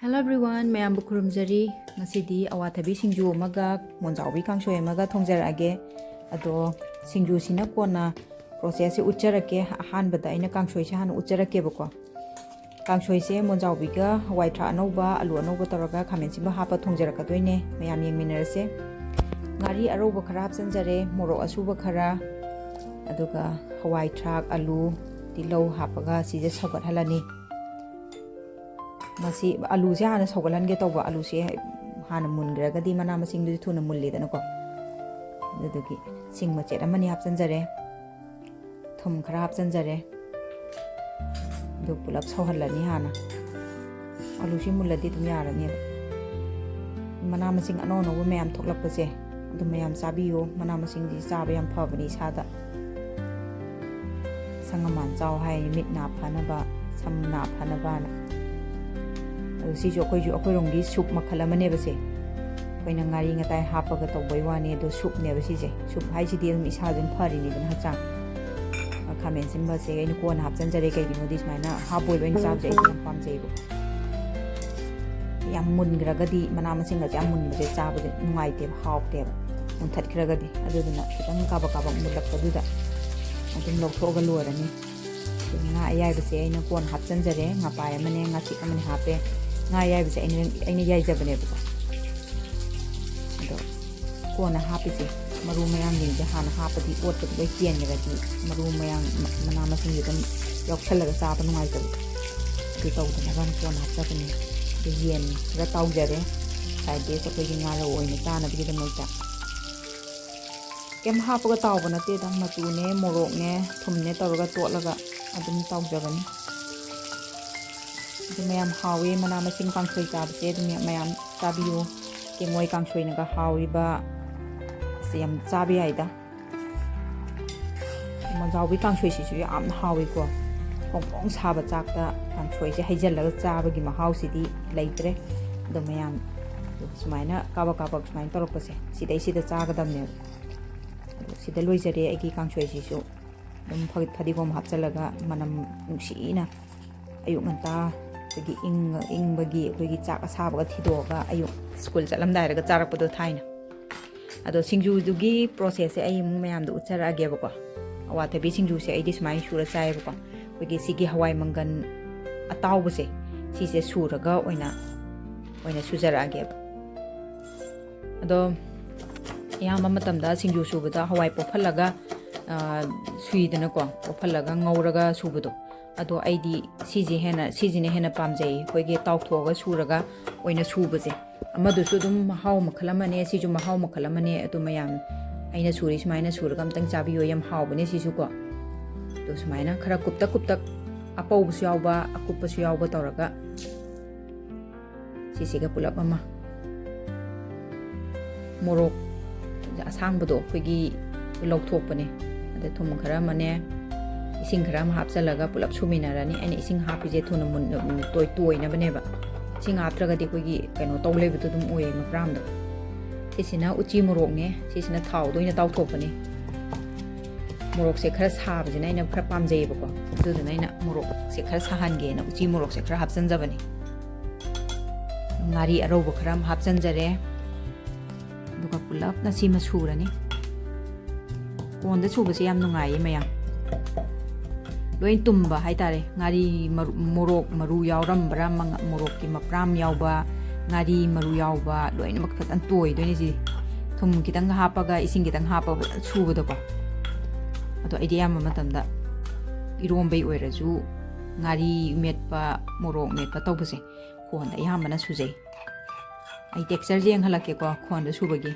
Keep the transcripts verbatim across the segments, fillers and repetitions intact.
Hello everyone, ꯃꯌꯥꯝꯕꯨ ꯈꯨꯔꯨꯝꯖꯔꯤ꯫ ꯉꯁꯤꯗꯤ ꯑꯋꯥꯊꯕꯤ ꯁꯤꯡꯖꯨ ꯑꯃꯒ ꯃꯣꯟꯖꯥꯎꯕꯤ ꯀꯥꯡꯁꯣꯏ ꯑꯃꯒ ꯊꯣꯡꯖꯔꯛꯑꯒꯦ꯫ ꯑꯗꯣ ꯁꯤꯡꯖꯨꯁꯤꯅ ꯀꯣꯟꯅ processꯁꯦ ꯎꯠꯆꯔꯛꯀꯦ꯫ ꯑꯍꯥꯟꯕꯗ ꯑꯩꯅ ꯀꯥꯡꯁꯣꯏꯁꯦ ꯍꯥꯟꯅ ꯎꯠꯆꯔꯛꯀꯦꯕꯀꯣ꯫ ꯀꯥꯡꯁꯣꯏꯁꯦ ꯃꯣꯟꯖꯥꯎꯕꯤꯒ ꯍꯋꯥꯏ ꯊ꯭ꯔꯥꯛ ꯑꯅꯧꯕ, ꯑꯂꯨ ꯑꯅꯧꯕ ꯇꯧꯔꯒ ꯈꯥꯃꯦꯟ ꯑꯁꯤꯟꯕ ꯍꯥꯞꯄ ꯊꯣꯡꯖꯔꯛꯀꯗꯣꯏꯅꯦ꯫ ꯃꯌꯥꯝ ꯌꯦꯡꯃꯤꯟꯅꯔꯁꯦ꯫ ꯉꯥꯔꯤ ꯑꯔꯧꯕ ꯈꯔ ꯍꯥꯞꯆꯤꯟꯖꯔꯦ, ꯃꯣꯔꯣꯛ ꯑꯁꯨꯕ ꯈꯔ, ꯑꯗꯨꯒ ꯍꯋꯥꯏ ꯊ꯭ꯔꯥꯛ, ꯑꯂꯨ, ꯇꯤꯜꯍꯧ ꯍꯥꯞꯄꯒ ꯁꯤꯁꯦ ꯁꯧꯒꯠꯍꯜꯂꯅꯤ꯫ ꯃꯁꯤ ꯑꯂꯨꯁꯦ ꯍꯥꯟꯅ ꯁꯧꯒꯠꯍꯟꯒꯦ ꯇꯧꯕ, ꯑꯂꯨꯁꯦ ꯍꯥꯟꯅ ꯃꯨꯟꯈ꯭ꯔꯒꯗꯤ ꯃꯅꯥ ꯃꯁꯤꯡꯗꯨꯗꯤ ꯊꯨꯅ ꯃꯨꯜꯂꯤꯗꯅꯀꯣ꯫ ꯑꯗꯨꯗꯨꯒꯤ ꯁꯤꯡ ꯃꯆꯦꯠ ꯑꯃꯅꯤ ꯍꯥꯞꯆꯤꯟꯖꯔꯦ, ꯊꯨꯝ ꯈꯔ ꯍꯥꯞꯆꯤꯟꯖꯔꯦ꯫ ꯑꯗꯨ ꯄꯨꯂꯞ ꯁꯧꯍꯜꯂꯅꯤ ꯍꯥꯟꯅ꯫ ꯑꯂꯨꯁꯤ ꯃꯨꯜꯂꯗꯤ ꯑꯗꯨꯝ ꯌꯥꯔꯅꯦꯕ꯫ ꯃꯅꯥ ꯃꯁꯤꯡ ꯑꯅꯧ ꯑꯅꯧꯕ ꯃꯌꯥꯝ ꯊꯣꯛꯂꯛꯄꯁꯦ ꯑꯗꯨ ꯃꯌꯥꯝ ꯆꯥꯕꯤꯌꯨ꯫ ꯃꯅꯥ ꯃꯁꯤꯡꯁꯤ ꯆꯥꯕ ꯌꯥꯝ ꯐꯕꯅꯤ ꯏꯁꯥꯗ꯫ ꯑꯁꯪ ꯑꯃꯥꯟ ꯆꯥꯎ ꯍꯥꯏ, ꯃꯤꯠ ꯅꯥ ꯐꯅꯕ, ꯁꯝ ꯅꯥ ꯐꯅꯕꯅ꯫ ꯑꯗꯨ ꯁꯤꯁꯨ ꯑꯩꯈꯣꯏꯁꯨ ꯑꯩꯈꯣꯏꯔꯣꯝꯒꯤ soup ꯃꯈꯜ ꯑꯃꯅꯦꯕ ꯁꯦ꯫ ꯑꯩꯈꯣꯏꯅ ꯉꯥꯔꯤ ꯉꯇꯥꯏ ꯍꯥꯞꯄꯒ ꯇꯧꯕꯩ ꯋꯥꯅꯤ, ꯑꯗꯣ soupꯅꯦꯕ ꯁꯤꯁꯦ꯫ Soup ꯍꯥꯏꯁꯤꯗꯤ ꯑꯗꯨꯝ ꯏꯁꯥ ꯑꯗꯨꯝ ꯐꯔꯤꯅꯤꯗꯅ ꯍꯛꯆꯥꯡ꯫ ꯈꯥꯃꯦꯟ ꯑꯁꯤꯟꯕꯁꯦ ꯑꯩꯅ ꯀꯣꯟꯅ ꯍꯥꯞꯆꯤꯟꯖꯔꯦ, ꯀꯩꯒꯤꯅꯣꯗꯤ ꯁꯨꯃꯥꯏꯅ half boil ꯑꯣꯏꯅ ꯆꯥꯕꯁꯦ ꯑꯩꯗꯤ ꯌꯥꯝ ꯄꯥꯝꯖꯩꯕ꯫ ꯌꯥꯝ ꯃꯨꯟꯈ꯭ꯔꯒꯗꯤ ꯃꯅꯥ ꯃꯁꯤꯡꯒꯁꯦ ꯌꯥꯝ ꯃꯨꯟꯕꯁꯦ ꯆꯥꯕꯗ ꯅꯨꯡꯉꯥꯏꯇꯦꯕ, ꯍꯥꯎꯇꯦꯕ, ꯃꯨꯟꯊꯠꯈ꯭ꯔꯒꯗꯤ꯫ ꯑꯗꯨꯗꯨꯅ ꯈꯤꯇꯪ ꯀꯥꯕꯛ ꯀꯥꯕꯛ ꯃꯨꯜꯂꯛꯄꯗꯨꯗ ꯑꯗꯨꯝ ꯂꯧꯊꯣꯛꯑꯒ ꯂꯣꯏꯔꯅꯤ꯫ ꯑꯗꯨ ꯉꯥ ꯑꯌꯥꯏꯕꯁꯦ ꯑꯩꯅ ꯀꯣꯟꯅ ꯍꯥꯞꯆꯤꯟꯖꯔꯦ꯫ ꯉꯥꯄꯥꯏ ꯑꯃꯅꯦ, ꯉꯥꯆꯤꯛ ꯑꯃꯅꯦ ꯍꯥꯞꯄꯦ꯫ ꯉꯥ ꯑꯌꯥꯏꯕꯁꯦ ꯑꯩꯅ, ꯑꯩꯅ ꯌꯥꯏꯖꯕꯅꯦꯕꯀꯣ꯫ ꯑꯗꯣ ꯀꯣꯟꯅ ꯍꯥꯞꯄꯤꯁꯦ, ꯃꯔꯨ ꯃꯌꯥꯡꯁꯤꯡꯁꯦ ꯍꯥꯟꯅ ꯍꯥꯞꯄꯗꯤ ꯑꯣꯠꯄꯗ ꯂꯣꯏ ꯆꯦꯟꯈ꯭ꯔꯗꯤ ꯃꯔꯨ ꯃꯌꯥꯡ, ꯃ-, ꯃꯅꯥ ꯃꯁꯤꯡꯁꯦ ꯑꯗꯨꯝ ꯌꯥꯎꯁꯜꯂꯒ ꯆꯥꯕ ꯅꯨꯡꯉꯥꯏꯇꯕ꯫ ꯑꯗꯨ ꯇꯧꯗꯅꯕ ꯀꯣꯟꯅ ꯍꯥꯞꯆꯕꯅꯦ꯫ ꯑꯗꯨ ꯌꯦꯟ ꯈꯔ ꯇꯥꯎꯖꯔꯦ, side dish ꯑꯩꯈꯣꯏꯒꯤ ꯉꯥꯔꯧ ꯑꯣꯏꯅ ꯆꯥꯅꯕꯒꯤꯗꯃꯛꯇ꯫ ꯀꯩꯝ ꯍꯥꯞꯄꯒ ꯇꯥꯎꯕ ꯅꯠꯇꯦꯗ, ꯃꯆꯨꯅꯦ, ꯃꯣꯔꯣꯛꯅꯦ, ꯊꯨꯝꯅꯦ ꯇꯧꯔꯒ ꯇꯣꯠꯂꯒ ꯑꯗꯨꯝ ꯇꯥꯎꯖꯕꯅꯤ꯫ ꯑꯗꯨ ꯃꯌꯥꯝ ꯍꯥꯎꯋꯦ, ꯃꯅꯥ ꯃꯁꯤꯡ ꯀꯥꯡꯁꯣꯏ ꯆꯥꯕꯁꯦ ꯑꯗꯨꯝ ꯃꯌꯥꯝ ꯆꯥꯕꯤꯌꯨ꯫ ꯀꯦꯡꯉꯣꯏ ꯀꯥꯡꯁꯣꯏꯅꯒ ꯍꯥꯎꯔꯤꯕ, ꯑꯁ, ꯌꯥꯝ ꯆꯥꯕ ꯌꯥꯏꯗ꯫ ꯃꯣꯟꯖꯥꯎꯕꯤ ꯀꯥꯡꯁꯣꯏꯁꯤꯁꯨ ꯌꯥꯝꯅ ꯍꯥꯎꯋꯤꯀꯣ꯫ ꯐꯣꯡ ꯐꯣꯡ ꯁꯥꯕ ꯆꯥꯛꯇ ꯀꯥꯡꯁꯣꯏꯁꯦ ꯍꯩꯖꯤꯜꯂꯒ ꯆꯥꯕꯒꯤ ꯃꯍꯥꯎꯁꯤꯗꯤ ꯂꯩꯇ꯭ꯔꯦ꯫ ꯑꯗꯣ ꯃꯌꯥꯝ ꯁꯨꯃꯥꯏꯅ ꯀꯥꯕꯛ ꯀꯥꯕꯛ ꯁꯨꯃꯥꯏꯅ ꯇꯧꯔꯛꯄꯁꯦ, ꯁꯤꯗꯩꯁꯤꯗ ꯆꯥꯒꯗꯕꯅꯦꯕ꯫ ꯑꯗꯣ ꯁꯤꯗ ꯂꯣꯏꯖꯔꯦ ꯑꯩꯒꯤ ꯀꯥꯡꯁꯣꯏꯁꯤꯁꯨ꯫ ꯑꯗꯨꯝ ꯐ-, ꯐꯗꯤꯒꯣꯝ ꯍꯥꯞꯆꯤꯜꯂꯒ ꯃꯅꯝ ꯅꯨꯡꯁꯤꯅ ꯑꯌꯨꯛ ꯉꯟꯇꯥ ꯑꯩꯈꯣꯏꯒꯤ ꯏꯪ-, ꯏꯪꯕꯒꯤ ꯑꯩꯈꯣꯏꯒꯤ ꯆꯥꯛ ꯑꯁꯥꯕꯒ ꯊꯤꯗꯣꯛꯑꯒ ꯑꯌꯨꯛ ꯁ꯭ꯀꯨꯜ ꯆꯠꯂꯝꯗꯥꯏꯗꯒ ꯆꯥꯔꯛꯄꯗꯣ ꯊꯥꯏꯅ꯫ ꯑꯗꯣ ꯁꯤꯡꯖꯨꯗꯨꯒꯤ ꯄ꯭ꯔꯣꯁꯦꯁꯁꯦ ꯑꯩ ꯑꯃꯨꯛ ꯃꯌꯥꯝꯗ ꯎꯠꯆꯔꯛꯑꯒꯦꯕꯀꯣ꯫ ꯑꯋꯥꯊꯕꯤ ꯁꯤꯡꯖꯨꯁꯦ ꯑꯩꯗꯤ ꯁꯨꯃꯥꯏꯅ ꯁꯨꯔ ꯆꯥꯏꯌꯦꯕꯀꯣ꯫ ꯑꯩꯈꯣꯏꯒꯤ ꯁꯤꯒꯤ ꯍꯋꯥꯏ ꯃꯪꯒꯟ ꯑꯇꯥꯎꯕꯁꯦ, ꯁꯤꯁꯦ ꯁꯨꯔꯒ ꯑꯣꯏꯅ, ꯑꯣꯏꯅ ꯁꯨꯖꯔꯛꯑꯒꯦꯕ꯫ ꯑꯗꯣ ꯑꯌꯥꯝꯕ ꯃꯇꯝꯗ ꯁꯤꯡꯖꯨ ꯁꯨꯕꯗ ꯍꯋꯥꯏ ꯄꯣꯞꯍꯜꯂꯒ, ꯑ, ꯁꯨꯏꯗꯅꯀꯣ, ꯄꯣꯞꯍꯜꯂꯒ ꯉꯧꯔꯒ ꯁꯨꯕꯗꯣ꯫ ꯑꯗꯣ ꯑꯩꯗꯤ ꯁꯤꯁꯦ ꯍꯦꯟꯅ, ꯁꯤꯁꯤꯅ ꯍꯦꯟꯅ ꯄꯥꯝꯖꯩ, ꯑꯩꯈꯣꯏꯒꯤ ꯇꯥꯎꯊꯣꯛꯑꯒ ꯁꯨꯔꯒ ꯑꯣꯏꯅ ꯁꯨꯕꯁꯦ꯫ ꯑꯃꯗꯨꯁꯨ ꯑꯗꯨꯝ ꯃꯍꯥꯎ ꯃꯈꯜ ꯑꯃꯅꯦ, ꯁꯤꯁꯨ ꯃꯍꯥꯎ ꯃꯈꯜ ꯑꯃꯅꯦ꯫ ꯑꯗꯨ ꯃꯌꯥꯝ ꯑꯩꯅ ꯁꯨꯔꯤ ꯁꯨꯃꯥꯏꯅ ꯁꯨꯔꯒ ꯑꯝꯇꯪ ꯆꯥꯕꯤꯌꯣ, ꯌꯥꯝ ꯍꯥꯎꯕꯅꯦ ꯁꯤꯁꯨꯀꯣ꯫ ꯑꯗꯣ ꯁꯨꯃꯥꯏꯅ ꯈꯔ ꯀꯨꯞꯇꯛ ꯀꯨꯞꯇꯛ, ꯑꯄꯧꯕꯁꯨ ꯌꯥꯎꯕ, ꯑꯀꯨꯞꯄꯁꯨ ꯌꯥꯎꯕ ꯇꯧꯔꯒ ꯁꯤꯁꯤꯒ ꯄꯨꯂꯞ ꯑꯃ꯫ ꯃꯣꯔꯣꯛ ꯑꯁꯥꯡꯕꯗꯣ ꯑꯩꯈꯣꯏꯒꯤ ꯂꯧꯊꯣꯛꯄꯅꯦ꯫ ꯑꯗ ꯊꯨꯝ ꯈꯔ ꯑꯃꯅꯦ, ꯏꯁꯤꯡ ꯈꯔ ꯑꯃ ꯍꯥꯞꯆꯜꯂꯒ ꯄꯨꯂꯞ ꯁꯨꯃꯤꯟꯅꯔꯅꯤ꯫ ꯑꯩꯅ ꯏꯁꯤꯡ ꯍꯥꯞꯄꯤꯁꯦ ꯊꯨꯅ ꯃꯨꯟ-, ꯇꯣꯏ-, ꯇꯣꯏꯅꯕꯅꯦꯕ꯫ ꯏꯁꯤꯡ ꯍꯥꯞꯇ꯭ꯔꯒꯗꯤ ꯑꯩꯈꯣꯏꯒꯤ ꯀꯩꯅꯣ ꯇꯧ ꯂꯩꯕꯗꯣ ꯑꯗꯨꯝ ꯑꯣꯏꯌꯦ, ꯃꯄ꯭ꯔꯥꯝꯗꯣ꯫ ꯁꯤꯁꯤꯅ ꯎꯆꯤ ꯃꯣꯔꯣꯛꯅꯦ, ꯁꯤꯁꯤꯅ ꯊꯥꯎꯗ ꯑꯣꯏꯅ ꯇꯥꯎꯊꯣꯛꯄꯅꯦ꯫ ꯃꯣꯔꯣꯛꯁꯦ ꯈꯔ ꯁꯥꯕꯁꯤꯅ ꯑꯩꯅ ꯈꯔ ꯄꯥꯝꯖꯩꯌꯦꯕꯀꯣ, ꯑꯗꯨꯗꯨꯅ ꯑꯩꯅ ꯃꯣꯔꯣꯛꯁꯦ ꯈꯔ ꯁꯥꯍꯟꯒꯦꯅ ꯎꯆꯤ ꯃꯣꯔꯣꯛꯁꯦ ꯈꯔ ꯍꯥꯞꯆꯟꯖꯕꯅꯦ꯫ ꯉꯥꯔꯤ ꯑꯔꯧꯕ ꯈꯔ ꯑꯃ ꯍꯥꯞꯆꯟꯖꯔꯦ꯫ ꯑꯗꯨꯒ ꯄꯨꯂꯞꯅ ꯁꯤꯃ ꯁꯨꯔꯅꯤ꯫ ꯀꯣꯟꯗ ꯁꯨꯕꯁꯦ ꯌꯥꯝ ꯅꯨꯡꯉꯥꯏꯌꯦ ꯃꯌꯥꯝ꯫ ꯂꯣꯏ ꯇꯨꯝꯕ ꯍꯥꯏꯇꯥꯔꯦ꯫ ꯉꯥꯔꯤ ꯃꯔꯨ-, ꯃꯣꯔꯣꯛ ꯃꯔꯨ ꯌꯥꯎꯔꯝꯕ꯭ꯔꯥ, ꯃꯉ-, ꯃꯣꯔꯣꯛꯀꯤ ꯃꯄ꯭ꯔꯥꯝ ꯌꯥꯎꯕ, ꯉꯥꯔꯤ ꯃꯔꯨ ꯌꯥꯎꯕ, ꯂꯣꯏꯅꯃꯛ ꯐꯖꯅ ꯇꯣꯏꯗꯣꯏꯅꯦ ꯁꯤꯗꯤ꯫ ꯊꯨꯝ ꯈꯤꯇꯪꯒ ꯍꯥꯞꯄꯒ, ꯏꯁꯤꯡ ꯈꯤꯇꯪ ꯍꯥꯞꯄꯒ ꯐꯖꯅ ꯁꯨꯕꯗꯣꯀꯣ꯫ ꯑꯗꯣ ꯑꯩꯗꯤ ꯑꯌꯥꯝꯕ ꯃꯇꯝꯗ ꯏꯔꯣꯝꯕꯩ ꯑꯣꯏꯔꯁꯨ, ꯉꯥꯔꯤ ꯃꯦꯠꯄ, ꯃꯣꯔꯣꯛ ꯃꯦꯠꯄ ꯇꯧꯕꯁꯦ ꯈꯣꯟꯗ ꯑꯌꯥꯝꯕꯅ ꯁꯨꯖꯩ꯫ ꯑꯩ ꯇꯦꯛꯆꯔꯁꯦ ꯌꯦꯡꯍꯜꯂꯛꯀꯦꯀꯣ, ꯈꯣꯟꯗ ꯁꯨꯕꯒꯤ꯫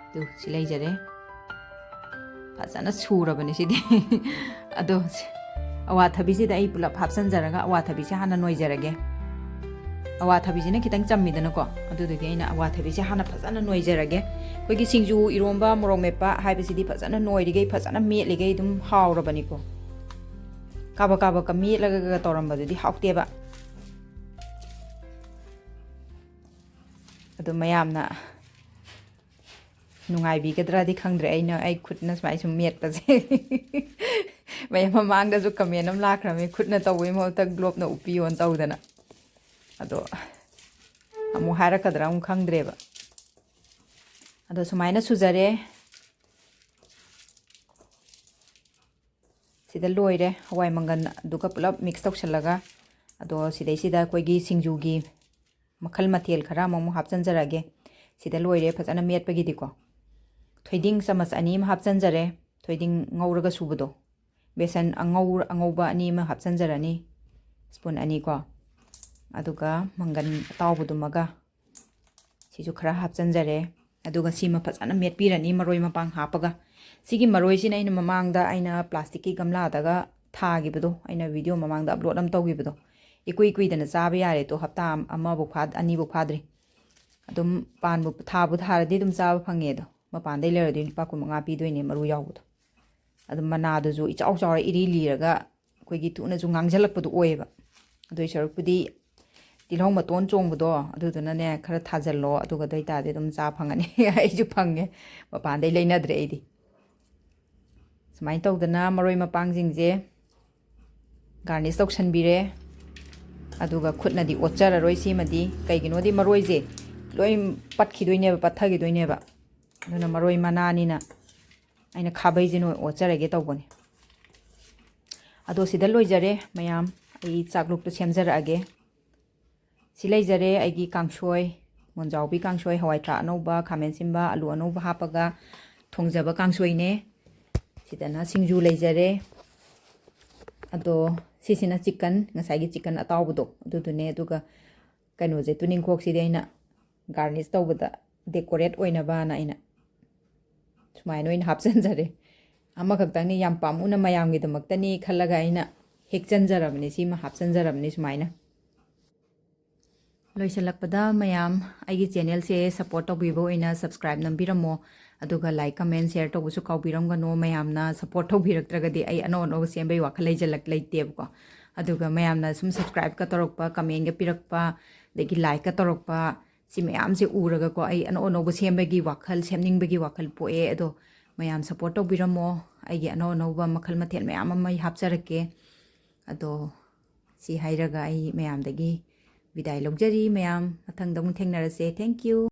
ꯑꯗꯨ ꯁꯤ ꯂꯩꯖꯔꯦ꯫ ꯐꯖꯅ ꯁꯨꯔꯕꯅꯦ ꯁꯤꯗꯤ꯫ ꯑꯗꯣ ꯁꯤ ꯑꯋꯥꯊꯕꯤꯁꯤꯗ ꯑꯩ ꯄꯨꯂꯞ ꯍꯥꯞꯆꯟꯖꯔꯒ ꯑꯋꯥꯊꯕꯤꯁꯦ ꯍꯥꯟꯅ ꯅꯣꯏꯖꯔꯒꯦ꯫ ꯑꯋꯥꯊꯕꯤꯁꯤꯅ ꯈꯤꯇꯪ ꯆꯝꯃꯤꯗꯅꯀꯣ, ꯑꯗꯨꯗꯨꯒꯤ ꯑꯩꯅ ꯑꯋꯥꯊꯕꯤꯁꯦ ꯍꯥꯟꯅ ꯐꯖꯅ ꯅꯣꯏꯖꯔꯒꯦ꯫ ꯑꯩꯈꯣꯏꯒꯤ ꯁꯤꯡꯖꯨ, ꯏꯔꯣꯝꯕ, ꯃꯣꯔꯣꯛ ꯃꯦꯠꯄ ꯍꯥꯏꯕꯁꯤꯗꯤ ꯐꯖꯅ ꯅꯣꯏꯔꯤꯈꯩ, ꯐꯖꯅ ꯃꯦꯠꯂꯤꯈꯩ ꯑꯗꯨꯝ ꯍꯥꯎꯔꯕꯅꯤꯀꯣ꯫ ꯀꯥꯕꯛ ꯀꯥꯕꯛꯀ ꯃꯦꯠꯂꯒ ꯇꯧꯔꯝꯕꯗꯨꯗꯤ ꯍꯥꯎꯇꯦꯕ꯫ ꯑꯗꯨ ꯃꯌꯥꯝꯅ ꯅꯨꯡꯉꯥꯏꯕꯤꯒꯗ꯭ꯔꯗꯤ ꯈꯪꯗ꯭ꯔꯦ, ꯑꯩꯅ, ꯑꯩ ꯈꯨꯠꯅ ꯁꯨꯃꯥꯏ ꯁꯨꯝ ꯃꯦꯠꯄꯁꯦ꯫ ꯃꯌꯥꯝ ꯃꯃꯥꯡꯗꯁꯨ ꯀꯃꯦꯟ ꯑꯃ ꯂꯥꯛꯈ꯭ꯔꯕꯅꯤ, "ꯈꯨꯠꯅ ꯇꯧꯕꯩ ꯃꯍꯨꯠꯇ ꯒ꯭ꯂꯣꯞꯅ ꯎꯞꯄꯤꯌꯣꯅ" ꯇꯧꯗꯅ꯫ ꯑꯗꯣ ꯑꯃꯨꯛ ꯍꯥꯏꯔꯛꯀꯗ꯭ꯔꯥ ꯑꯃꯨꯛ ꯈꯪꯗ꯭ꯔꯦꯕ꯫ ꯑꯗꯣ ꯁꯨꯃꯥꯏꯅ ꯁꯨꯖꯔꯦ꯫ ꯁꯤꯗ ꯂꯣꯏꯔꯦ ꯍꯋꯥꯏ ꯃꯪꯒꯟ ꯑꯗꯨꯒ ꯄꯨꯂꯞ ꯃꯤꯛꯁ ꯇꯧꯁꯜꯂꯒ꯫ ꯑꯗꯣ ꯁꯤꯗꯩꯁꯤꯗ ꯑꯩꯈꯣꯏꯒꯤ ꯁꯤꯡꯖꯨꯒꯤ ꯃꯈꯜ ꯃꯊꯦꯜ ꯈꯔ ꯑꯃꯃꯨꯛ ꯍꯥꯞꯆꯤꯟꯖꯔꯒꯦ꯫ ꯁꯤꯗ ꯂꯣꯏꯔꯦ ꯐꯖꯅ ꯃꯦꯠꯄꯒꯤꯗꯤꯀꯣ꯫ ꯊꯣꯏꯗꯤꯡ ꯆꯥꯃꯁ ꯑꯅꯤ ꯑꯃ ꯍꯥꯞꯆꯤꯟꯖꯔꯦ, ꯊꯣꯏꯗꯤꯡ ꯉꯧꯔꯒ ꯁꯨꯕꯗꯣ꯫ ꯕꯦꯁꯟ ꯑꯉꯧ-, ꯑꯉꯧꯕ ꯑꯅꯤ ꯑꯃ ꯍꯥꯞꯆꯤꯟꯖꯔꯅꯤ, ꯁ꯭ꯄꯨꯟ ꯑꯅꯤꯀꯣ꯫ ꯑꯗꯨꯒ ꯃꯪꯒꯟ ꯑꯇꯥꯎꯕꯗꯨꯃꯒ꯫ ꯁꯤꯁꯨ ꯈꯔ ꯍꯥꯞꯆꯤꯟꯖꯔꯦ꯫ ꯑꯗꯨꯒ ꯁꯤꯃ ꯐꯖꯅ ꯃꯦꯠꯄꯤꯔꯅꯤ ꯃꯔꯣꯏ ꯃꯄꯥꯡ ꯍꯥꯞꯄꯒ꯫ ꯁꯤꯒꯤ ꯃꯔꯣꯏꯁꯤꯅ ꯑꯩꯅ ꯃꯃꯥꯡꯗ ꯑꯩꯅ ꯄ꯭ꯂꯥꯁꯇꯤꯛꯀꯤ ꯒꯝꯂꯥꯗꯒ ꯊꯥꯈꯤꯕꯗꯣ, ꯑꯩꯅ ꯚꯤꯗꯤꯑꯣ ꯃꯃꯥꯡꯗ ꯑꯞꯂꯣꯗ ꯑꯃ ꯇꯧꯈꯤꯕꯗꯣ, ꯏꯀꯨꯏ ꯀꯨꯏꯗꯅ ꯆꯥꯕ ꯌꯥꯔꯦ꯫ ꯇꯣ ꯍꯞꯇꯥ ꯑꯃ-, ꯑꯃꯐꯧ ꯐꯥ-, ꯑꯅꯤꯐꯧ ꯐꯥꯗ꯭ꯔꯤ꯫ ꯑꯗꯨꯝ ꯄꯥꯟꯕꯨ, ꯊꯥꯕꯨ ꯊꯥꯔꯗꯤ ꯑꯗꯨꯝ ꯆꯥꯕ ꯐꯪꯉꯦ꯫ ꯑꯗꯣ ꯃꯄꯥꯟꯗꯩ ꯂꯩꯔꯗꯤ ꯂꯨꯄꯥ ꯀꯨꯟ ꯃꯉꯥ ꯄꯤꯗꯣꯏꯅꯦ ꯃꯔꯨ ꯌꯥꯎꯕꯗꯣ꯫ ꯑꯗꯨꯝ ꯃꯅꯥꯗꯨꯁꯨ ꯏꯆꯥꯎ ꯆꯥꯎꯔ ꯏꯔꯤ ꯂꯤꯔꯒ ꯑꯩꯈꯣꯏꯒꯤ ꯊꯨꯅꯁꯨ ꯉꯥꯡꯁꯤꯜꯂꯛꯄꯗꯣ ꯑꯣꯏꯌꯦꯕ꯫ ꯑꯗꯨꯏ ꯁꯔꯨꯛꯄꯨꯗꯤ ꯇꯤꯜꯍꯧ ꯃꯇꯣꯟ ꯆꯣꯡꯕꯗꯣ ꯑꯗꯨꯗꯨꯅꯅꯦ ꯈꯔ ꯊꯥꯖꯤꯜꯂꯣ, ꯑꯗꯨꯒ ꯑꯗꯨ ꯑꯣꯏꯇꯥꯔꯗꯤ ꯑꯗꯨꯝ ꯆꯥ ꯐꯪꯒꯅꯤ꯫ ꯑꯩꯁꯨ ꯐꯪꯉꯦ, ꯃꯄꯥꯟꯗꯩ ꯂꯩꯅꯗ꯭ꯔꯦ ꯑꯩꯗꯤ꯫ ꯁꯨꯃꯥꯏꯅ ꯇꯧꯗꯅ ꯃꯔꯣꯏ ꯃꯄꯥꯡꯁꯤꯡꯁꯦ ꯒꯥꯔꯅꯤꯁ ꯇꯧꯁꯟꯕꯤꯔꯦ꯫ ꯑꯗꯨꯒ ꯈꯨꯠꯅꯗꯤ ꯑꯣꯠꯆꯔꯔꯣꯏ ꯁꯤꯃꯗꯤ, ꯀꯩꯒꯤꯅꯣꯗꯤ ꯃꯔꯣꯏꯁꯦ ꯂꯣꯏ ꯄꯠꯈꯤꯗꯣꯏꯅꯦꯕ, ꯄꯠꯊꯈꯤꯗꯣꯏꯅꯦꯕ꯫ ꯑꯗꯨꯅ ꯃꯔꯣꯏ ꯃꯅꯥꯅꯤꯅ ꯑꯩꯅ ꯈꯥꯕꯩꯁꯤꯅ ꯑꯣꯏꯅ ꯑꯣꯠꯆꯔꯒꯦ ꯇꯧꯕꯅꯤ꯫ ꯑꯗꯣ ꯁꯤꯗ ꯂꯣꯏꯖꯔꯦ ꯃꯌꯥꯝ, ꯑꯩ ꯆꯥꯛꯂꯨꯛꯇꯨ ꯁꯦꯝꯖꯔꯛꯑꯒꯦ꯫ ꯁꯤ ꯂꯩꯖꯔꯦ ꯑꯩꯒꯤ ꯀꯥꯡꯁꯣꯏ, ꯃꯣꯟꯖꯥꯎꯕꯤ ꯀꯥꯡꯁꯣꯏ, ꯍꯋꯥꯏ ꯊ꯭ꯔꯥꯛ ꯑꯅꯧꯕ, ꯈꯥꯃꯦꯟ ꯑꯁꯤꯟꯕ, ꯑꯂꯨ ꯑꯅꯧꯕ ꯍꯥꯞꯄꯒ ꯊꯣꯡꯖꯕ ꯀꯥꯡꯁꯣꯏꯅꯦ꯫ ꯁꯤꯗꯅ ꯁꯤꯡꯖꯨ ꯂꯩꯖꯔꯦ꯫ ꯑꯗꯣ ꯁꯤꯁꯤꯅ ꯆꯤꯛꯀꯟ, ꯉꯁꯥꯏꯒꯤ ꯆꯤꯛꯀꯟ ꯑꯇꯥꯎꯕꯗꯣ ꯑꯗꯨꯗꯨꯅꯦ꯫ ꯑꯗꯨꯒ ꯀꯩꯅꯣꯁꯦ, ꯇꯨꯅꯤꯡꯈꯣꯛꯁꯤꯗꯤ ꯑꯩꯅ ꯒꯥꯔꯅꯤꯁ ꯇꯧꯕꯗ ꯗꯦꯀꯣꯔꯦꯠ ꯑꯣꯏꯅꯕꯅ ꯑꯩꯅ ꯁꯨꯃꯥꯏꯅ ꯑꯣꯏꯅ ꯍꯥꯞꯆꯤꯟꯖꯔꯦ꯫ ꯑꯃꯈꯛꯇꯪꯅꯤ, ꯌꯥꯝ ꯄꯥꯝꯃꯨꯅ ꯃꯌꯥꯝꯒꯤꯗꯃꯛꯇꯅꯤ ꯈꯜꯂꯒ ꯑꯩꯅ ꯍꯦꯛꯆꯟꯖꯔꯕꯅꯤ, ꯁꯤꯃ ꯍꯥꯞꯆꯤꯟꯖꯔꯕꯅꯤ ꯁꯨꯃꯥꯏꯅ꯫ ꯂꯣꯏꯁꯤꯜꯂꯛꯄꯗ ꯃꯌꯥꯝ ꯑꯩꯒꯤ ꯆꯦꯅꯦꯜꯁꯦ ꯁꯞꯄꯣꯔꯠ ꯇꯧꯕꯤꯕ ꯑꯣꯏꯅ ꯁꯕꯁꯀ꯭ꯔꯥꯏꯕ ꯅꯝꯕꯤꯔꯝꯃꯣ꯫ ꯑꯗꯨꯒ ꯂꯥꯏꯛ, ꯀꯃꯦꯟ, ꯁꯦꯌꯔ ꯇꯧꯕꯁꯨ ꯀꯥꯎꯕꯤꯔꯝꯒꯅꯣ꯫ ꯃꯌꯥꯝꯅ ꯁꯞꯄꯣꯔꯠ ꯇꯧꯕꯤꯔꯛꯇ꯭ꯔꯒꯗꯤ ꯑꯩ ꯑꯅꯧ ꯑꯅꯧꯕ ꯁꯦꯝꯕꯩ ꯋꯥꯈꯜ ꯂꯩꯖꯜꯂꯛ-, ꯂꯩꯇꯦꯕꯀꯣ꯫ ꯑꯗꯨꯒ ꯃꯌꯥꯝꯅ ꯁꯨꯝ ꯁꯕꯁꯀ꯭ꯔꯥꯏꯕꯀ ꯇꯧꯔꯛꯄ, ꯀꯃꯦꯟꯒ ꯄꯤꯔꯛꯄ, ꯑꯗꯒꯤ ꯂꯥꯏꯛꯀ ꯇꯧꯔꯛꯄ, ꯁꯤ ꯃꯌꯥꯝꯁꯦ ꯎꯔꯒꯀꯣ ꯑꯩ ꯑꯅꯧ ꯑꯅꯧꯕ ꯁꯦꯝꯕꯒꯤ ꯋꯥꯈꯜ, ꯁꯦꯝꯅꯤꯡꯕꯒꯤ ꯋꯥꯈꯜ ꯄꯣꯛꯑꯦ꯫ ꯑꯗꯣ ꯃꯌꯥꯝ support ꯇꯧꯕꯤꯔꯝꯃꯣ꯫ ꯑꯩꯒꯤ ꯑꯅꯧ ꯑꯅꯧꯕ ꯃꯈꯜ ꯃꯊꯦꯜ ꯃꯌꯥꯝ ꯑꯃ ꯑꯩ ꯍꯥꯞꯆꯔꯛꯀꯦ꯫ ꯑꯗꯣ ꯁꯤ ꯍꯥꯏꯔꯒ ꯑꯩ ꯃꯌꯥꯝꯗꯒꯤ ꯕꯤꯗꯥꯏ ꯂꯧꯖꯔꯤ꯫ ꯃꯌꯥꯝ ꯃꯊꯪꯗ ꯑꯃꯨꯛ ꯊꯦꯡꯅꯔꯁꯦ꯫ Thank you꯫